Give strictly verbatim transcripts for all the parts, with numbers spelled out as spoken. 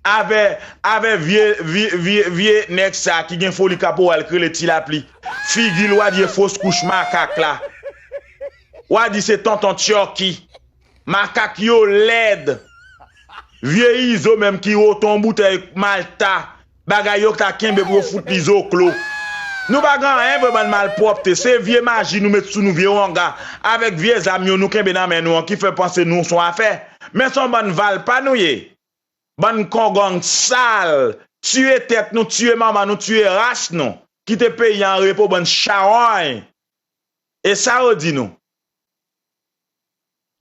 Avè, avè vye, vye, vye, vye nèg sa ki gen foli kaporal ki rele Ti Lapli. Figi l w a di e fos kouch makak la. W a di se tonton Chucky. Makak yo lèd. Vye Izo menm ki woton boutèy Malta. Bagay yo ta kenbe pou yo fout li zoklo. Nou pa gen anyen vre bann malpwòpte. Se vye maji nou met sou nou, vye wanga. Avèk vye zam yo nou kenbe nan men nou an ki fè panse nou se yon afè. Men se yon bann valpa nou ye. Bann kongang sal, tiye tèt nou, tiye manman nou, tiye ras nou. Kite peyi an repo, bann chawony. E sa yo di nou.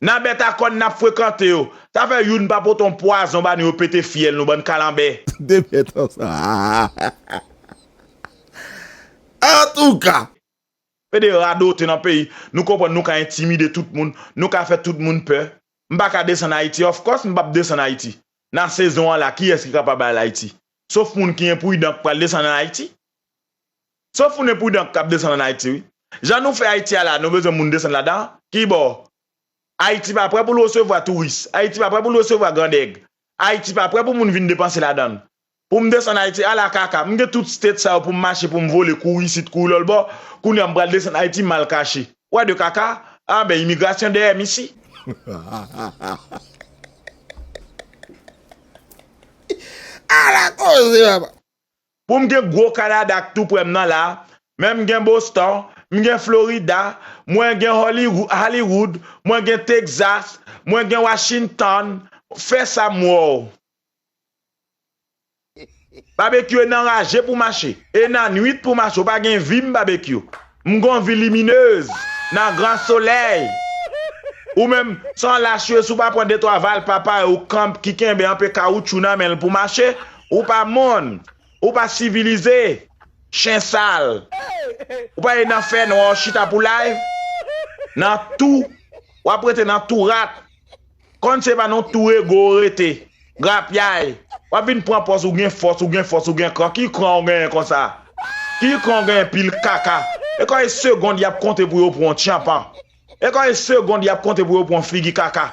Nan bèt a kòn n ap frekante yo. Sa fè youn pa pote yon pwazon ba nou, yo pete fyèl nou, bann kalanbè. De bèt ansanm. Antouka. Pede radote nan peyi. Nou konprann nou ka entimide tout moun. Nou ka fè tout moun pè. M pa ka desann Ayiti. Of course, m p ap desann Ayiti. Nan sezon an la, kiyès ki kapab al Ayiti? Sof moun ki enpridan k pral desann ann Ayiti. Sof moun enpridan k ap desann ann Ayiti, wi. Jan nou fè Ayiti a la, nou bezwen moun desann ladan? Kibò? Ayiti pa prè pou l resevwa touris. Ayiti pa prè pou l resevwa grandèg. Ayiti pa prè pou moun vin depanse ladan l. Pou m desann Ayiti, ala kaka. M gen tout state sa yo pou m mache, pou m vole, kouri isit, kouri lòlbò. Kounye a m pral desann Ayiti, m al kache. Wè de kaka? Anben imigrasyon dèyè m isi. Ala koze, papa. Pou m gen gwo Kanada k tou prè m nan la, men m gen Boston, m gen Florida, mwen gen Hollywood, Hollywood, mwen gen Texas, mwen gen Washington, fè sa m wè w. Babekyou e nan raje pou mache, e nan nwit pou mache, ou pa gen vi m Babekyou. M gon vi liminez, nan gran solèy. Ou menm, se yon lach ou ye, si w pa pran de twa valpa parèy ou kanp ki kenbe anpe kawotchou nan men l pou mache, ou pa moun, ou pa sivilize, chen sal. Ou pa ye nan fènwa, w chita pou live, nan tou, w ap rete nan tou rat. Konn se pa nan tou ego w rete. Grapyay. W ap vin pran pòz ou gen fòs, ou gen fòs, ou gen kran. Ki kran w genyen konsa? Ki kran w genyen pil kaka? E kòman e segond y ap konte pou yo pran w tyanpan? E kòman e segond y ap konte pou yo pran w figi kaka?